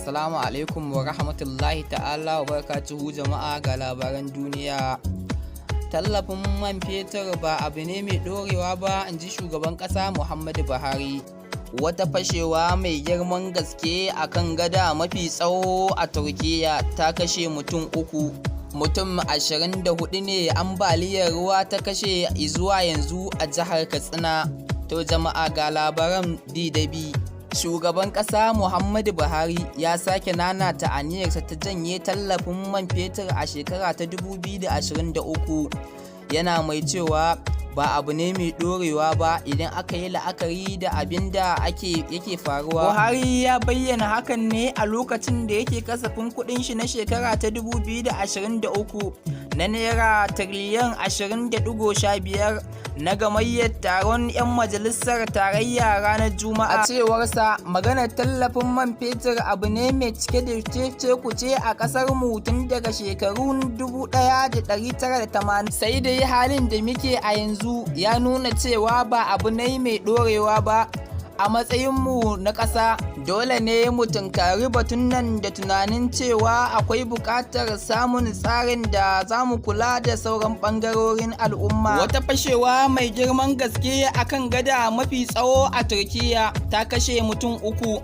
Assalamu alaikum wa rahmatullahi ta'ala wa barakatuhu. Jama'a, ga labaran duniya. Tallafin man fetur ba abu ne mai ɗorewa ba, in ji shugaban ƙasa Muhammadu Buhari. Wata fashewa mai girman gaske a kan gada mafi tsawo a Turkiyya ta kashe mutum uku. Mutum 24 ne ambaliyar ruwa ta kashe zuwa yanzu a jihar Katsina. To jama'a, ga labaran bi da bi. Shugaban ƙasa Muhammadu Buhari ya sake nanata aniyarsa ta janye tallafin man fetur a shekara ta 2023, yana mai cewa ba abu ne mai ɗorewa ba idan aka yi la'akari da abin da yake faruwa. Buhari ya bayyana hakan ne a lokacin da yake kasafin kuɗin shi na shekara ta 2023 na naira tiriliyan 20.15 na gamayyar taron 'yan majalisar tarayya ranar Juma'a. A cewarsa, maganar tallafin man fetur abu ne mai cike da cece-kuce a kasar mu tun daga shekarun 1980. Sai dai halin da muke a yanzu ya nuna cewa ba abu ne mai dorewa ba. A matsayinmu na ƙasa, dole ne mu tunkari batun nan da tunanin cewa akwai buƙatar samun tsarin da za mu kula da sauran ɓangarorin al'umma. Wata fashewa mai girman gaske akan gada mafi tsawo a Turkiyya ta kashe mutum uku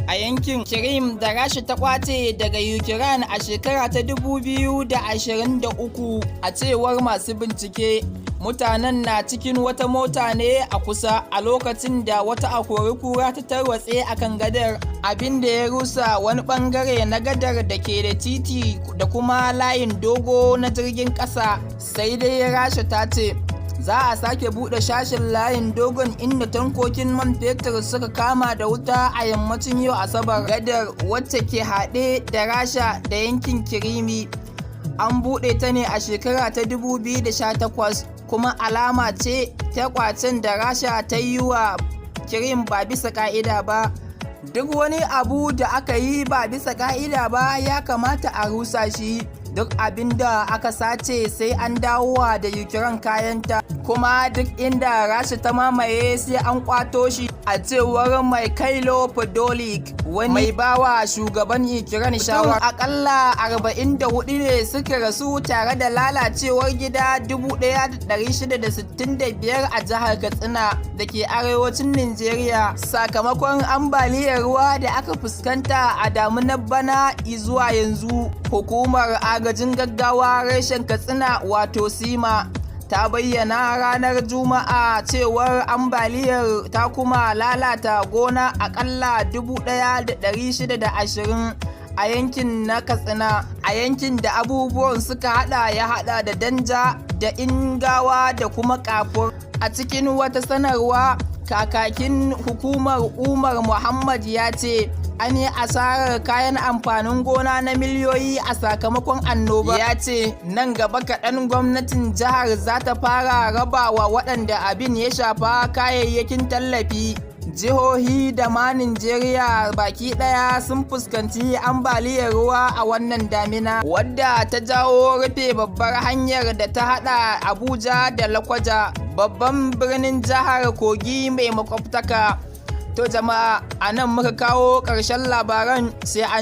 a yankin Kirim da Rasha ta kwace daga Ukraine a shekara ta 2023. A cewar masu bincike, mutanen na cikin wata mota ne a kusa a lokacin da wata akori-kura ta tarwatse a kan gadar, abin da ya rusa wani bangare na gadar da ke da titi da kuma layin dogo na jirgin kasa. Sai dai Rasha ta ce za a sake buɗe sashen layin dogon inda tankokin man fetur suka kama da wuta a yammacin yau Asabar. Gadar, wacce ke haɗe da Rasha da yankin Kirimi, an buɗe ta ne a shekara ta 2018, kuma alama ce ta kwacen da Rasha ta yi wa Kirim ba bisa ka'ida ba. Duk wani abu da aka yi ba bisa ka'ida ba, ya kamata a rusa shi. Duk abin da aka sace, sai an dawowa da Ukraine kayanta, kuma duk inda Rasha ta mamaye, sai an kwato shi, a cewar Mykhailo Podolyak, wani mai bawa shugaban Ukraine shawara. Akalla 44 ne suka rasu tare da lalacewar gida 1665 a jihar Katsina da ke arewacin Nigeria, sakamakon ambaliyar ruwa da aka fuskanta a damunar bana zuwa yanzu. Hukumar agajin gaggawa reshen Katsina, wato SEMA, ta bayyana ranar Juma'a cewar ambaliyar ta kuma lalata gona akalla 1,620 a yankin na Katsina, a yankin da abubuwan suka hada ya hada da Danja da Ingawa da kuma Kafur. A cikin wata sanarwa, kakakin hukumar Umar Muhammad ya ce an yi asarar kayan amfanin gona na miliyoyi a sakamakon annoba. Ya ce nan gaba kaɗan gwamnatin jihar za ta fara rabawa waɗanda abin ya shafa kayayyakin tallafi. Jihohi da ma Nijeriya baki ɗaya sun fuskanci ambaliyar ruwa a wannan damina, wadda ta jawo rufe babbar hanyar da ta hada Abuja da Lakwaja, babban birnin jihar Kogi mai makwabtaka. To jama'a, a nan muka kawo ƙarshen labaran, sai an